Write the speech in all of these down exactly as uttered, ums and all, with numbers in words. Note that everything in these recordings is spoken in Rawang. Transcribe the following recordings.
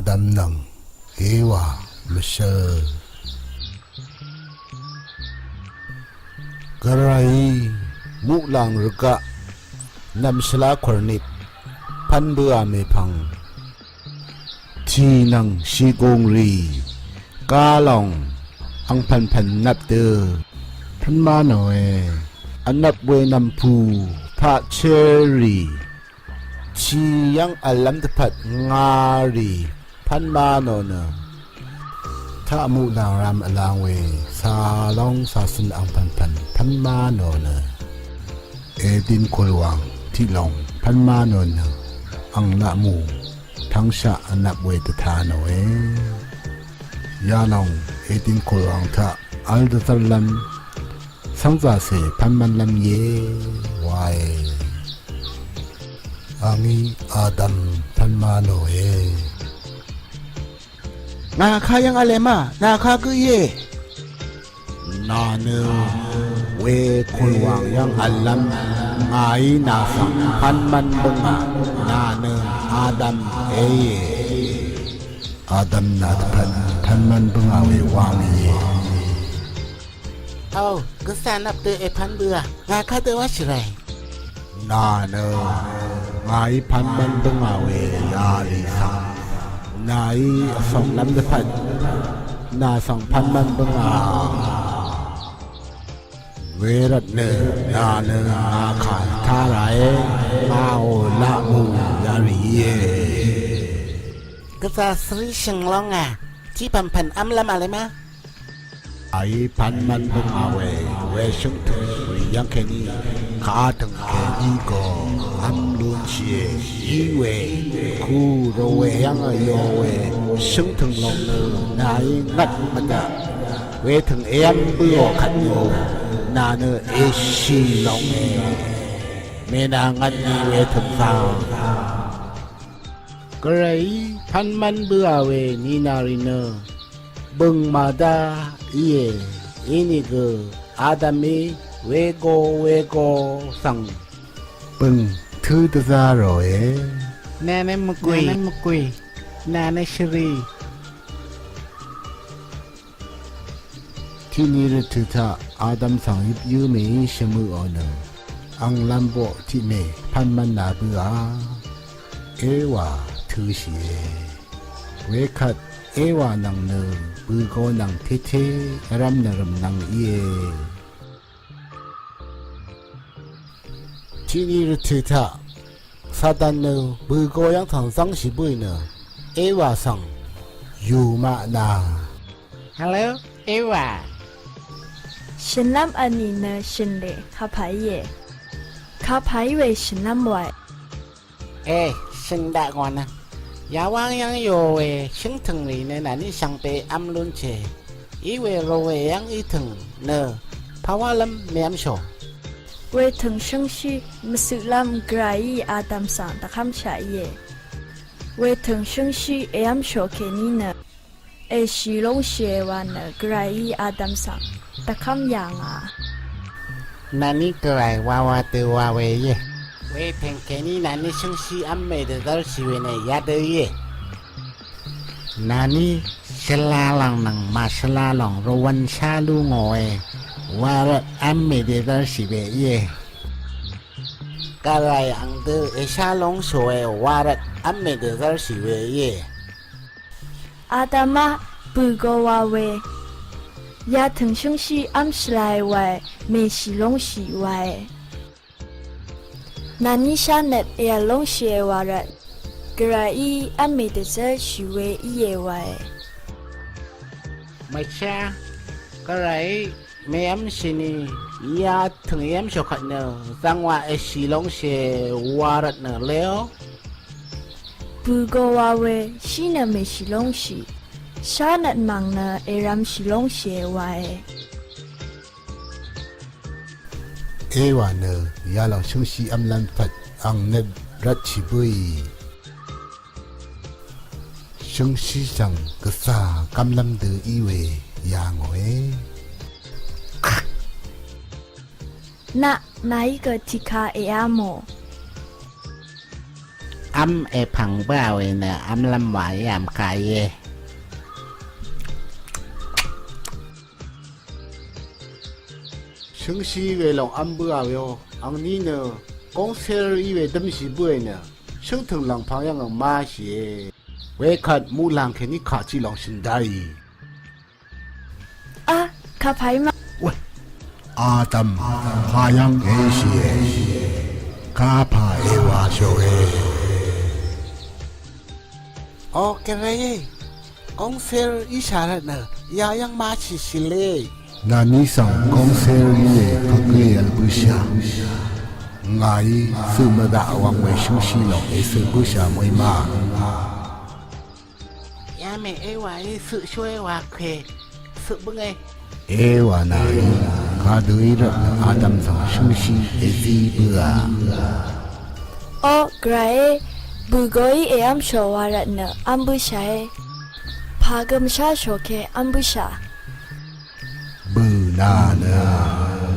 Adam nvng Ewa mvshvl. Gvrayí muqlàng rvgaq nvm shvlá kùrnip pv́n bǿà mèpvng tì nvng shìgùng rì gá lòng angpv̀npv̀n nvp dø pv́n má nòe. Vnvp we nv̀mpù taq chérì tì yv́ng v̀llv́m dvpvt ngarì pv́n má nò nø taq muqlàng ram vlang we càlóng càcøn angpv̀npv̀n pv́n má nò nø Edin kùlwàng tiqlòng pv́n má nò nø ang laqmù tvngshaq vnvp we dvta nòe. Yalòng Edin kùlwàng taq vl dvzv́rlv́m cv́ngzàcè pv́n mv́nlv́m íe wae. Angí Adam pv́n má nòe. Ngà kayv́ng v̄le ma, nà kagǿ íe. Nà nø we kùlwàng yv́ng v̀llv́m ngàí nà svng pv́n mv́n bǿngà, nà nø Adam èíe. Adam nà dvpvt pv́n mv́n bǿngà we wang íe. Ò, gvzà nvp dø èpvn bøà, ngà kadø wáshì ràì. Nà nø ngàí pv́n mv́n bǿngà we yarì svng nàí vsònglv́m dvpvt nà svng pv́n mv́n bǿngà. Wervt nø nà nø ngà kà tá ràe, ngàò laqmù yarì íe. Gvzà svrí shø̀ng lóngà, tiq pv̀npv̀n v́mlv́m v̄le ma. Àí pv́n mv́n bǿngà we, we shǿngtø̀ng rì yv́ng kèní, kàá tø̀ng kèní gø v́m lúnshìe, í we, ku rvwè yv́ng vyo we, shǿngtø̀ng lòng nø, nàí ngvt mvdaq, we tø̀ng èv́m bǿò kvt nø, nà nø èshì longe, mènà ngvt ni we tø̀ng svng. Gvrayí pv́n mv́n bǿà we ninà rì nø bø̀ng màdá íe. Inìgø Adamí wego wego svng bø̀ng tǿ dvzá ròe. Nà nø mvgwì, nà nø mvgwì, nà nø shvrì. Tiqni rvtø̀ taq Adam svng yøp yǿ mèí shvmøqò nø, ang lv́m boq tiqmè pv́n mv́n na bǿà, Ewa tø̄shìe. Wekvt Ewa nvng nø bø̀go nvng tété vrv́m nvrø̀m nvng íe. Tiqni rvtø̀ taq Satan nø bø̀go yv́ng tv̀ng zv́ngshì bǿì nø Ewa svng yù maq na. Hello, Ewa. Shø̀nlv́m vnì nø shø̀nlè kapà íe. Kapà í we shø̀nlv́m wae. E, shø̀n daq ngò nø. Yawáng yv́ng yò we shǿngtø̀ng rì nø nàní shvngbe v́m lúnshìe. Í we rvwè yv́ng í tø̀ng nø pàwálv́m mèv́mshò. Wetø̀ng shǿngshí mvcøqlv́m Gvrayí Adam svng dvkv́mshaq íe. Wetø̀ng shǿngshí èv́mshò kèní nø èshì lóngshìe wa nø Gvrayí Adam svng dvkv́m yà ngà. Nàní Gvray wawa dø wa we íe. Wepèng kèní nàní shǿngshí v́m mèdvzv́rshì we nø yadø íe. Nàní shvla lòng nvng màshvla lòng rvwv̄n shá lú ngòe, wa rvt v́m mèdvzv́rshì we íe. Gvray ang dø èshá lóngshòe, wa rvt v́m mèdvzv́rshì we íe. Adamá bø̀go wa we, yatø̀ng shǿngshí v́m shvlae wae, mèshì lóngshì wae. Nàní shánøt èv̀l lóngshìe wa rvt, Gvrayí v́m mèdvzv́rshì we íe wae. Mvchá, Gvrayí mèv́mshì ni, yatø̀ng èv́mshò kvt nø, zvngwà èshì lóngshìe wa rvt nø leó. Bø̀go wa we, shí nø mèshì lóngshì, shánøt mv̀ng nø èrv̄mshì lóngshìe wae. Ewa nø yalòng shǿngshí v́mlv́m pvt ang nøt rvtshì bǿì. Shǿngshí svng gvzà gv́mlv́m dø í we yà ngòe. Naq, nàí gø tiqka èá mò. V́m èpv̀ng bǿà we nø v́mlv́m wa í vm kà íe. Shøngshi we lòng v́m bǿà we ó. Angní nø góngsér í we dǿmshì bǿì nø shǿngtø̀ng lv̀ngpv̄ng yv́ng ang máshìe. Wekvt muqlàng kèní kà tiq lòng shø̀n dárì. A, kapà í ma. We, Adam, kayv́ng èshìe. Kapà Ewa shòe. O, gvray e. Góngsér íshà rvt nø yayv́ng máshìshìle. Nàní svng góngsér íe kagǿ èvl bǿshà. Ngàí zøq mvdaq wvng we shǿngshí lòng èzøq bǿshà mø̀í ma. Yamè Ewaí søqshóe wa kwe søq bǿnge. Ewa nàí kadø í rvt nø Adam svng shǿngshí èzí bǿà. O gvray é, bø̀gø í èv́mshò wa rvt nø v́m bǿshàe. Pà gø mvsháshò ke v́m bǿshà. Bø̀ nà nø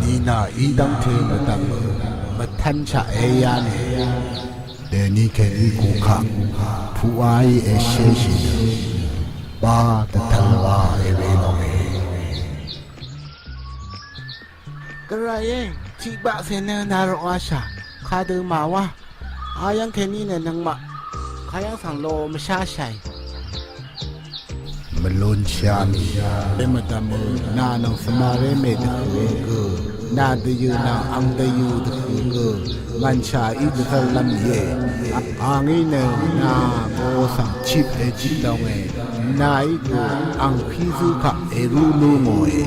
nìnà í dv́ngte mvdv̀m mvtv́nshaq èyá nì. Dèní kèní kukaq puqwáí èshéshì nø ba dvtv̄ng wa èwe lòe. Gvray é, tiqbaqcè nø nà roqashà kadø màwá. Ayv́ng kèní nø nøngmaq kayv́ng svng lo mvsháshàì. Mvlunshà mì, e mvdv̀mø nà nvng svmaré mèdvhø̀ gø, nà dvyø̀ nvng ang dvyø̀ dvhø̀ gø, ngv̀nshà í dvzv́rlv́m íe. Angí nø nà go svng chip èchip lònge, nàí gø ang hí zǿ kaq èrú lú ngòe.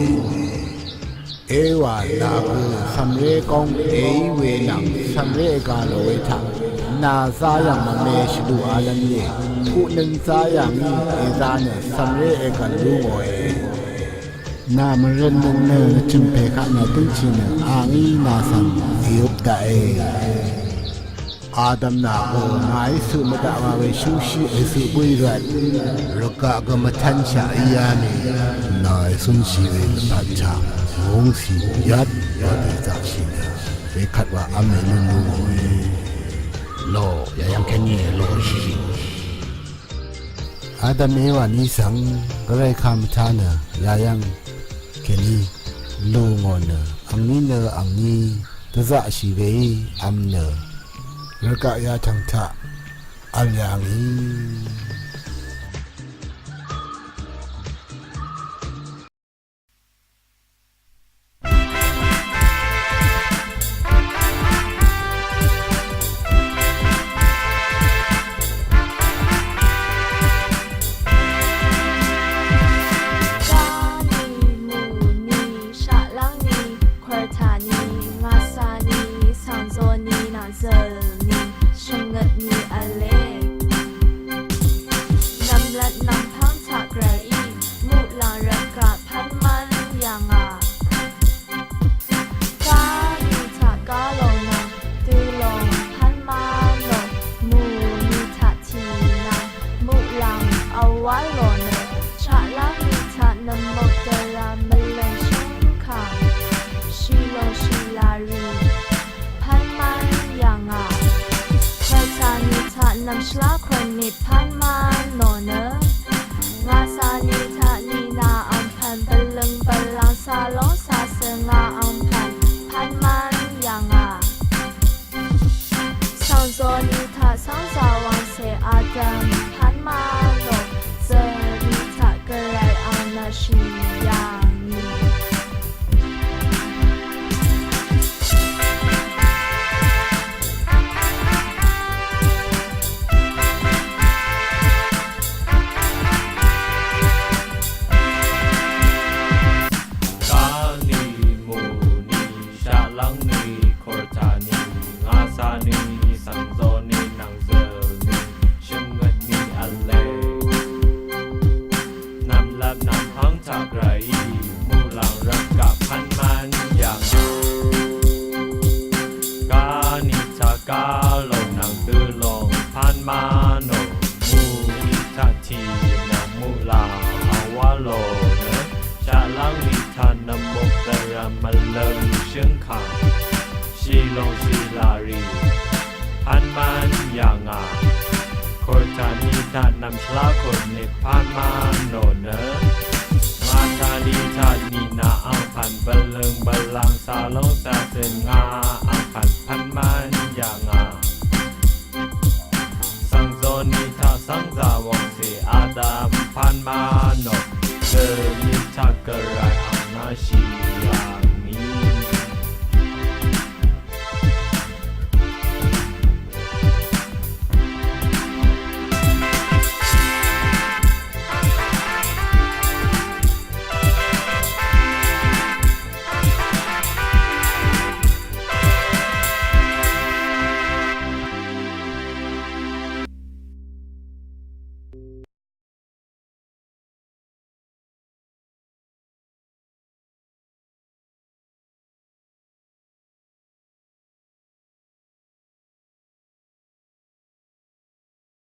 Ewà nà gø cv̀mré góng èí we nvng cv̀mré ègà lò we taq nà zá yv̀ng mvme shvluq alv́m íe. Kuqnøng zá yà ngí èzā nø cv̀mré ègv̀n lú ngòe. Nà mvrøn nøng nø chø̀mpè kaq nà dǿngchì nø a ngí nà svng èøp daqe. Adam nà gø ngàí søq mvdaq wa we shúngshí èzøq bǿì rvt rvgaq gø mvtv́nshaq í yá nì. Nà èzúnshì we lvpat taq mungcì yvt wa dèzaqshì nø wekvt wa v́m èlún lú ngòe. Lò, yayv́ng kèní èlòshì. Adam Ewa ní svng gvray kà mvtá nø yayv́ng kèní lú ngò nø angní nø angní dvzaqshì weí v́m nø rvgaq yachv̀ng taq vl yà ngì. Gá ni, mù ni, shaqlv́ng ni, kwartà ni, ngàcà ni, svngzō ni, nàngzø̀l ni, shvngøt ni v̄le. Nv̀mlat nv̀mpv́ng taq gvray í muqlàng rvgaq pv́n mv́n yà ngà. Gá ni taq gá lòng nvng dø lòng pv́n mv́n nò, mù ni taq tì nvng muqlàng vwá lò nø, shaqlv́ng ni taq nvmok dvra mvlø̀ng shǿngkàng, shìlòng shìlàrì pv́n mv́n yà ngà. Kwartà ni taq nv̀mshvlá kvrni pv́n mv́n nò nø, ngàcà ni taq nìnà angpv̀n bvløng bvlang cà lóng cà cø̀ng ngà angpv̀n pv́n mv́n yà ngà. Svngzō ni taq cv́ngzà wv̄ngcè Adam pv́n mv́n nò, zø̀ ni taq gvray ang nø shì yà ngì. Gá ni, mù ni, shaqlv́ng ni, kwartà ni, ngàcà ni, svngzō ni, nvngzø̀l ni, shvngøt ni v̄le. Nv̀mlat nv̀mpv́ng taq gvray í muqlàng rvgaq pv́n mv́n yà ngà. Gá ni taq gá lòng nvng dø lòng pv́n mv́n nò, mù ni taq tì nvng muqlàng vwá lò nø, shaqlv́ng ni taq nvmok dvra mvløng shǿngkàng, shìlòng shìlàrì pv́n mv́n yà ngà. Taq nv̀mshvlá kùn nìpán má nò nø ngà taq lì taq nìnà angpv̀n bvløng bvlang càlóng càcø̀n ngà angpv̀n pv́n má yà ngà. Svng zoni taq sv́ngzà wv̀ngcè Adam pán má nò gø ni taq gvray ang nashì yà.